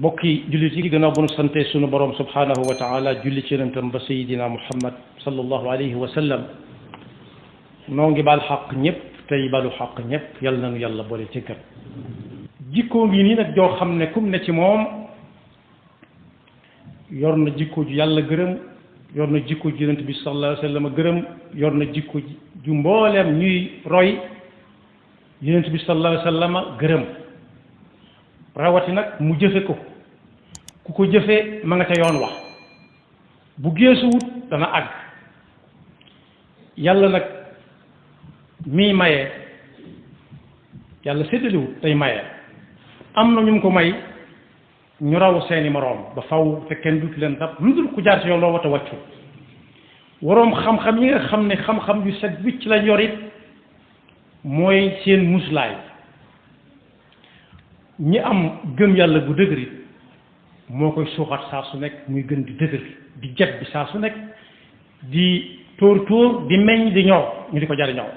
bokki jullit yi gannaaw bu nu sante sunu borom subhanahu wa taala julli ci yonentam ba sayidina muhammad sallallahu alayhi wa sallam noo ngi baal xaq ñëpp tey balu xaq ñëpp yal nañu yàlla boole ci kat jikkoo ngi nii nag joo xam ne kum ne ci moom yor na jikko ju yàlla gërëm yor na jikko ju yonent bi sallallahu alayhi wa sallam gërëm yor na jikko ju mbooleem ñuy roy yonent bi sallallahu alayhi wa sallam gërëm rawati nag mu jëfe ko ku ko jëfee ma nga ca yoon wax bu geesuwut dana àgg yàlla nag mii maye yàlla séddaliwut tey maye am na ñu ko may ñu raw seeni moroom ba faw te kenn dut leen dab lu dul ku jaar ci yow loo wata wàccu waroom xam-xam yi nga xam ne xam-xam yu set wicc lañ yor it mooy seen muslaay ñi am gëm yàlla bu dëgër it moo koy suuxat saa su nekk muy gën di dëgër di jet bi saa su nekk di tóor tóor di meññ di ñor ñu di ko jariñoo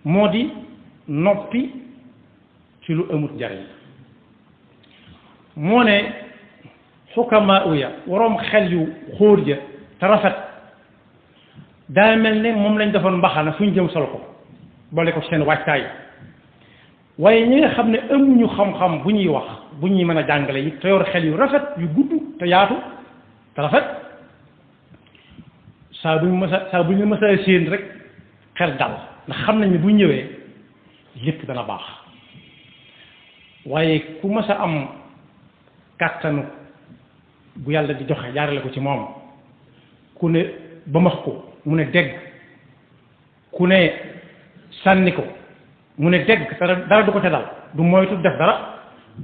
moo di noppi ci lu amut njariñ moo ne xukamaa uya waroom xel yu xóor ja te rafet daa mel ne moom lañ defoon mbaxana fu ñu jëm solo ko boole ko seen wàccaay waaye ñi nga xam ne amuñu xam-xam bu ñuy wax bu ñuy mën a jàngale yi te yor xel yu rafet yu gudd te yaatu te rafet saa bu ñu mësa séen rek xel dal ndax xam nañ ne bu ñëwee lépp dana baax waaye ku mës a am kàttanu bu yàlla di joxe jaarale ko ci moom ku ne ba max ko mu ne dégg ku ne sànni ko mu ne dégg dara du ko ca dal du moytu def dara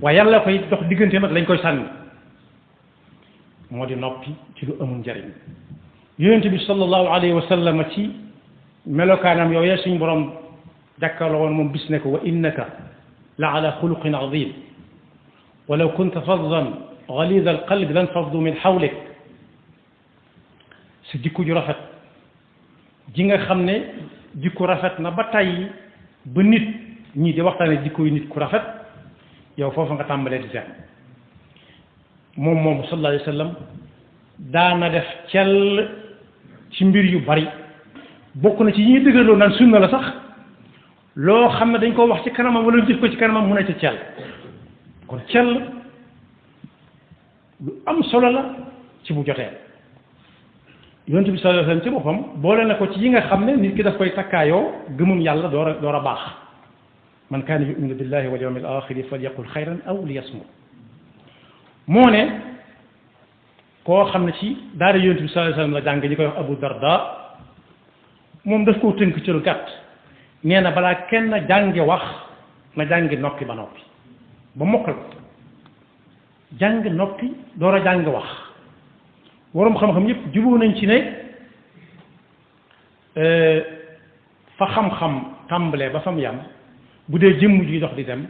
waaye yàlla koy dox diggante mag lañ koy sànni moo di noppi ci lu amul njariñ yonent bi sallallahu alayhi wa sallam ci melokaanam yooyee suñ borom jàkkaarloo woon moom bis ne ko wa innaka la ala xuluqin azim walaw kunta faddan galida alqalbi lan faddu min xawlik sa jikko ju rafet ji nga xam ne jikko rafet na ba tey ba nit ñii di waxtaane jikko yu nit ku rafet yow foofu nga tàmbalee di seet moom sallallahu alayhi wa sallam daana def cell ci mbir yu bari bokk na ci yi ñuy dëgërloo naan sunna la sax loo xam ne dañ ko wax ci kanamam wala jëf ko ci kanamam mu ne ci cell kon cell lu am solo la ci bu jotee yonent bi sallallahu alayhi wa sallam ci boppam boole na ko ci yi nga xam ne nit ki daf koy takkaayoo gëmum yàlla door a baax man kaana yuminu billahi wal yawmil axiri falyaqul xayran aw liyasmut moo ne koo xam ne ci daara yonent bi sallallahu alayhi wa sallam la jàng ñi koy wax Abu Darda moom daf koo tënk ci lu gàtt nee na balaa kenn jàngi wax na jàngi noppi ba noppi ba mokkal jàng noppi door a jàng wax waroom xam-xam yëpp juboo nañ ci ne fa xam-xam tàmbalee ba fa mu yam bu dee jëmm ji dox di dem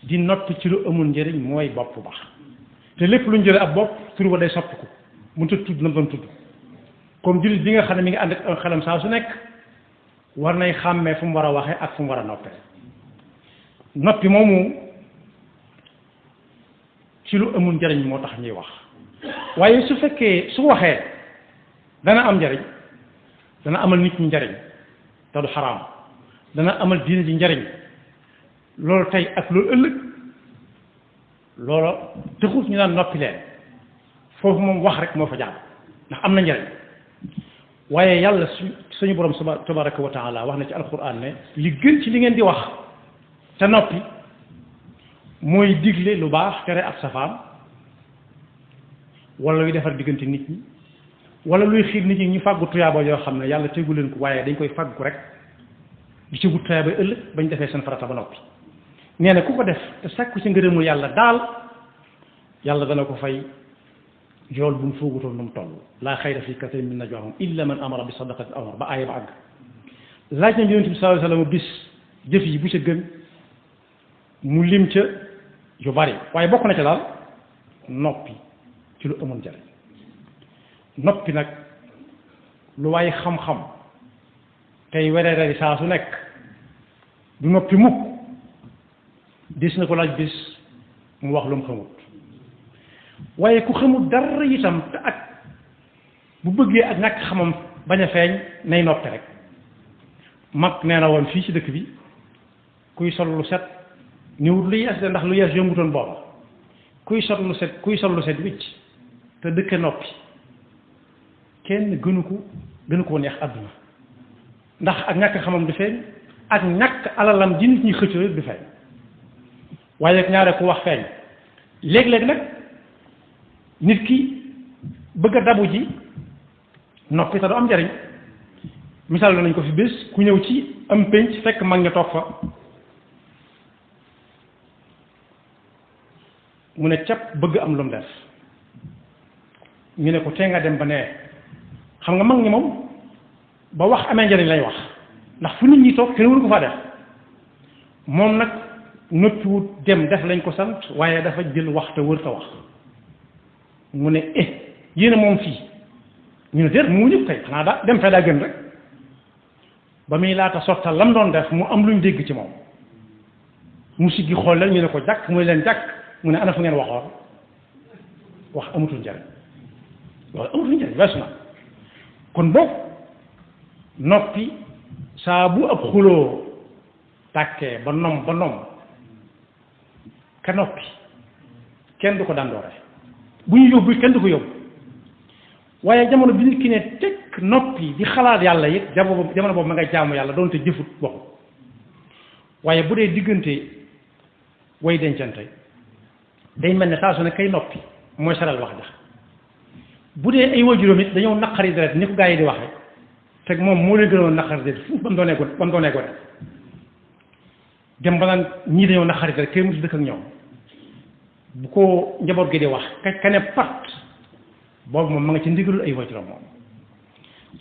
di noppi ci lu amul njëriñ mooy bopp ba te lépp lu ñu jëlee ab bopp tur ba day soppi ko mënut a tudd na doon tudd comme jullit bi nga xam ne mi ngi ànd ak xelam saa su nekk war nay xàmmee fu mu war a waxee ak fu mu war a noppee noppi moomu ci lu amul njëriñ moo tax ñuy wax waaye su fekkee su waxee dana am njariñ dana amal nit ñi njariñ te du xaraam dana amal diine ji njariñ loolu tey ak loolu ëllëg loolu taxut ñu naan noppi leen foofu moom wax rek moo fa jaar ndax am na njariñ waaye yàlla suñu borom tabaraka wa taala wax na ci alquran ne li gën ci li ngeen di wax te noppi mooy digle lu baax tere ak safaan wala luy defar diggante nit ñi wala luy xiir nit ñi ñu fàggu tuyaaba yoo xam ne yàlla tegu leen ko waaye dañ koy fàggu rek di ci wut tuyaaba ëllëg bañ defee seen farata ba noppi nee na ku ko def te sàkku ci ngërëmul yàlla daal yàlla dana ko fay yool bu mu foogutoon nu mu toll laa xayra fi kasiirin min najwaahum illa man amara bi sadaqatin aw ba aaya ba àgg laaj nañ yonent bi sallallahu alayhi wa sallam bis jëf yi bu ca gën mu lim ca yu bari waaye bokk na ca daal noppi ci lu amul njariñ noppi nag lu waaye xam-xam tey wereerari saa su nekk du noppi mukk dis na ko laaj bis mu wax lu mu xamut waaye ku xamul dara itam te ak bu bëggee ak ñàkk xamam bañ a feeñ nay noppi rek mag nee na woon fii ci dëkk bi kuy sol lu set ni wut lu yees de ndax lu yees yombutoon booba kuy sol lu set wicc te dëkke noppi kenn gënu ko neex àdduna ndax ak ñàkk xamam du feeñ ak ñàkk alalam ji nit ñi xëccoo du feeñ waaye ñaare ku wax feeñ léeg-léeg nag nit ki bëgg a dabu ji noppi te du am njariñ misaal nañ ko fi bés ku ñëw ci am pénc fekk mag ña toog fa mu ne cap bëgg am lu mu def ñu ne ko tee nga dem ba nee xam nga mag ñi moom ba wax amee njariñ lay wax ndax fu nit ñi toog kenn waru ko faa def moom nag noppiwut dem def lañ ko sant waaye dafa jël wax te wër ta wax mu ne yéen a moom fii ñu ne déet mu ñëpp kay xanaa daa dem fee daa gën rek ba muy laata sottal lam doon def mu am luñ dégg ci moom mu siggi xool leen ñu ne ko jàkk muy leen jàkk mu ne ana fu ngeen waxoon wax amatul njariñ loolu amatul njariñ weesu na kon boog noppi saa bu ab xuloo tàkkee ba nom ka noppi kenn du ko dandoore bu ñu yóbbu kenn du ko yóbbu waaye jamono bi nit ki ne tekk noppi di xalaat yàlla it jamono boobu ma nga jaamu yàlla doonte jëfut waxu waaye bu dee diggante way dencante day mel ne saa su ne kay noppi mooy saral wax ja bu dee ay waajuram it dañoo naqari deret ni ko gaa yi di waxe te moom moo leen gënoon naqari deret fu ba mu doonee ko dem ba naan ñii dañoo naqari deret kay musu dëkk ak ñoom bu ko njaboot gi di wax ka ne pat boobu moom ma nga ci ndigalul ay waajuram moom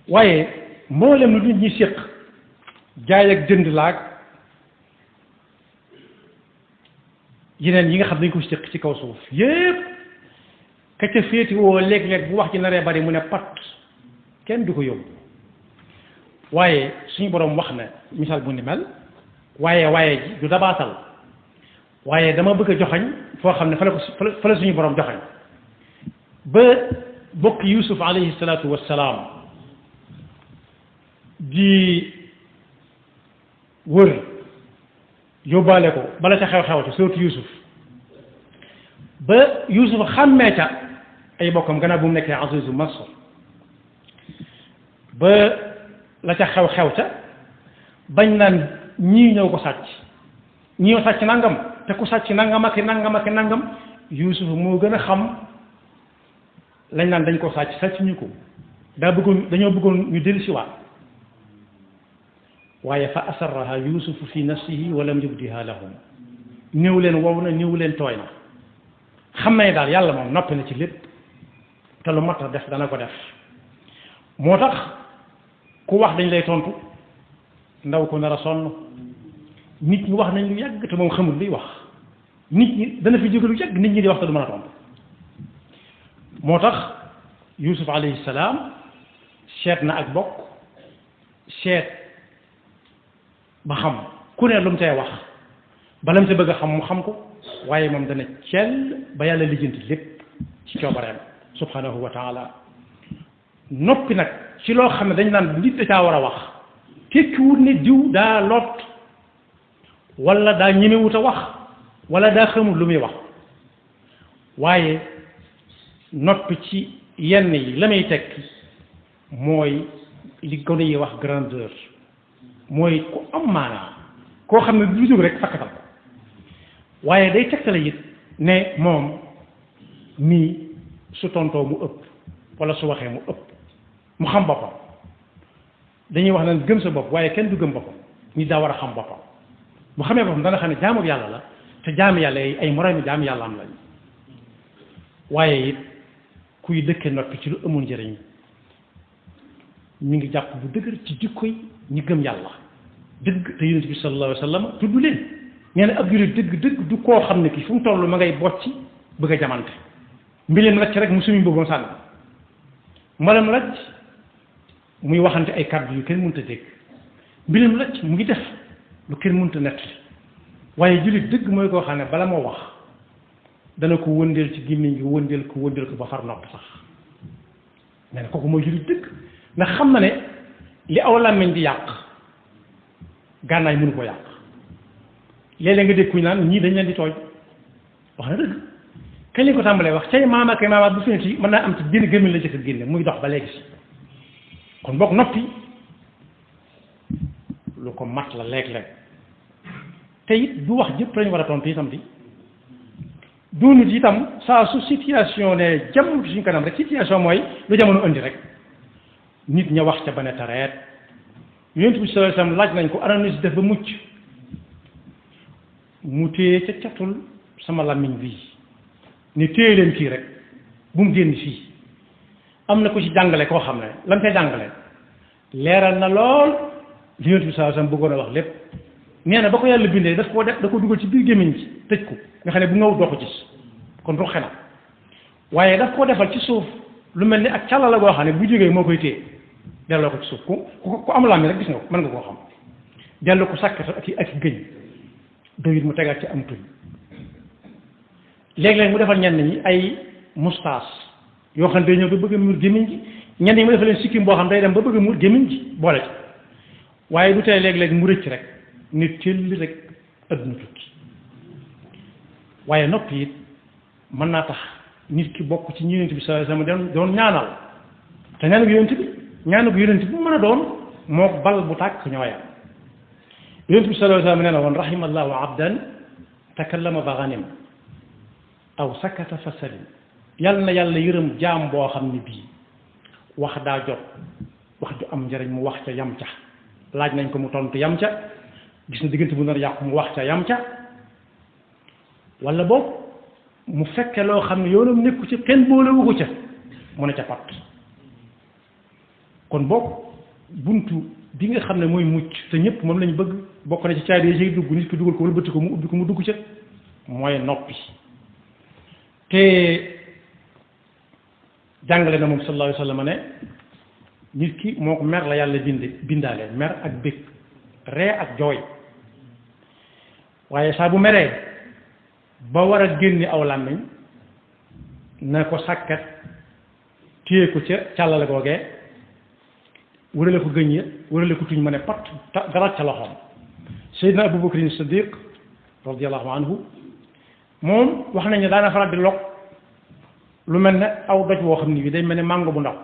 waaye mboolem lu nit ñi séq jaay ak jënd laag yeneen yi nga xam dañ ko séq ci kaw suuf yépp ka ca féeti woo léeg-léeg bu wax ci naree bari mu ne pat kenn du ko yóbbu waaye suñu boroom wax na misaal bu ni mel waaye ji du dabaatal waaye dama bëgg a joxañ foo xam ne fa la suñu boroom joxañ ba bokk Yuusuf alayhi salaatu wassalaam di wër yóbbaale ko bala ca xew-xew ca surtout Yuusuf ba Yuusuf xàmmee ca ay bokkam gannaaw bu mu nekkee azizu Masr ba la ca xew-xew ca bañ naan ñii ñëw ko sàcc ñii ñëw sàcc nangam te ku sàcc nangam ak nangam Yuusuf moo gën a xam lañ naan dañ ko sàcc ñu ko dañoo bëggoon ñu dellusiwaat waaye fa asarraha Yuusufu fi nafsihi wa lam yubdiha lahum néew leen wow na néew leen tooy na xam na ne daal yàlla moom noppi na ci lépp te lu mat a def dana ko def moo tax ku wax dañ lay tontu ndaw ko nar a sonn nit ñi wax nañ lu yàgg te moom xamul luy wax nit ñi dana fi jóge lu yàgg nit ñi di wax te du mën a tontu moo tax Yuusuf alayhi salaam seet na ak bokk seet ba xam ku ne lu mu tey wax bala mu te bëgg a xam mu xam ko waaye moom dana cell ba yàlla lijjanti lépp ci coobareem subhanahu wa taala noppi nag ci loo xam ne dañ naan nit da caa war a wax tekkiwut ne diw daa lot wala daa ñemewut a wax wala daa xamul lu muy wax waaye noppi ci yenn yi la may tekki mooy li gone yi wax grandeur mooy ku am maanaa koo xam ne du jóg rek fakkatal ko waaye day tegtale it ne moom mii su tontoo mu ëpp wala su waxee mu ëpp mu xam boppam dañuy wax naan gëm sa bopp waaye kenn du gëm boppam nit daa war a xam boppam bu xamee boppam dana xam ne jaamu yàlla la te jaamu yàlla yi ay moroomi jaamu yàlla am lañ waaye it kuy dëkke noppi ci lu amul njëriñ ñu ngi jàpp bu dëgër ci jikkoy ñi gëm yàlla dëgg te yonent bi sallallahu alayhi wa sallam tudd leen nee na ab jullit dëgg du koo xam ne ki fu mu toll ma ngay bocci bëgg a jamante mbileem lacc rek mu sumi boobu sànni mbalam lacc muy waxante ay kàddu yu kenn mënta dégg mbileem lacc mu ngi def lu kenn mënta nett waaye jullit dëgg mooy koo xam ne bala moo wax dana ko wëndeel ci gémmiñ gi wëndeel ko ba far noppi sax nee na kooku mooy jullit dëgg ndax xam na ne li aw làmmiñ di yàq gànnaay mënu ko yàq léeg-léeg nga dégg kuñ naan ñii dañ leen di tooñ wax na dëgg kañ lañ ko tàmbalee wax cay maam ak maamaat bu fi ne ci mën naa am ci génn gémmiñ la jëkk génne muy dox ba léegi si kon bokk noppi lu ko mat la léeg-léeg te it du wax jëpp lañu war a tontu itam di doonut itam saa su situation ne jàmm suñ kanam rek situation mooy lu jamono indi rek nit ña wax ca ba ne tareet yonent bi sallallahu alayhi wasallam laaj nañ ko ana nu si def ba mucc mu téye ca catul sama làmmiñ bii ne téye leen kii rek bu mu génn fii am na ko ci jàngale koo xam ne lam ca jàngale leeral na lool li yonent bi sallallahu alayhi wasallam bëggoon a wax lépp nee na ba ko yàlla bindee daf koo def da ko dugal ci biir gémmiñ gi tëj ko nga xam ne bu ngaw doo ko gis kon du xena waaye daf koo defal ci suuf lu mel ni ak càlla la goo xam ne bu jógee moo koy téye delloo ko ci suuf ku am làmmiñ rek gis nga ko mën nga koo xam delloo ko sàkkata ak gëñ doyut mu tegaat ci am tuñ léeg-léeg mu defal ñenn ñi ay moustache yoo xam ne day ñëw ba bëgg a muur gémmiñ gi ñenn ñi mu defal leen sikkim boo xam day dem ba bëgg a muur gémmiñ gi boole ci waaye du tey léeg-léeg mu rëcc rek nit teel rek adduna tukki waaye noppi it mën naa tax nit ki bokk ci yonent bi sallallahu alayhi wasallam doon ñaanal te ñaanug yonent bi mu mën a doon moo bal bu tàkk ñooyam yonent bi sallallahu alayhi wasallam nee na woon rahimallahu abdan takallama fa ghanim aw sakata fa salim yàlla na yàlla yërëm jaam boo xam ne bii wax daa jot wax ju am njëriñ mu wax ca yam ca laaj nañ ko mu tontu yam ca gis na diggante bu nar yàqu mu wax ca yam ca wala boog mu fekke loo xam ne yoonam nekku ci kenn boolewu ko ca mu ne ca pat kon boog buntu bi nga xam ne mooy mucc te ñëpp moom lañ bëgg bokk na ci caay yi ciy dugg nit ki dugal ko wala bëtt ko mu ubbi ko mu dugg ca mooy noppi te jàngale na moom sallallahu alayhi wa sallam ne nit ki moo ko mer la yàlla bindaale mer ak bëgg ree ak jooy waaye saa bu meree ba war a génne aw làmmiñ na ko sàkkat téye ko ca càllale googee wërale ko gëñ ya wërale ko tuñ ma ne pat dara ca loxoom Seydina Abu Bakrin Siddiq radiyallahu anhu moom wax nañ ne daana faral di log lu mel ne aw doj woo xam ne bi day mel ne màngo bu ndaw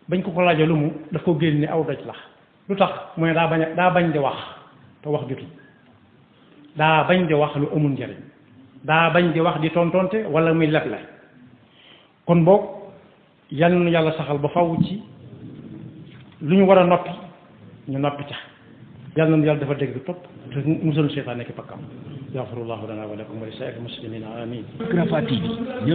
bañ ko laajee lu mu daf ko génne aw doj la lu tax mu ne daa bañ di wax te wax jotul daa bañ di wax lu amul njariñ daa bañ di wax di tontonte wala muy leble kon boog yal na yàlla saxal ba faw ci lu ñu war a noppi ñu noppi ca yal na yàlla dafa dégg topp te musal seytaane nekk pakkam yaxfirullahu lana wa lakum wa li saa'iril muslimina amin.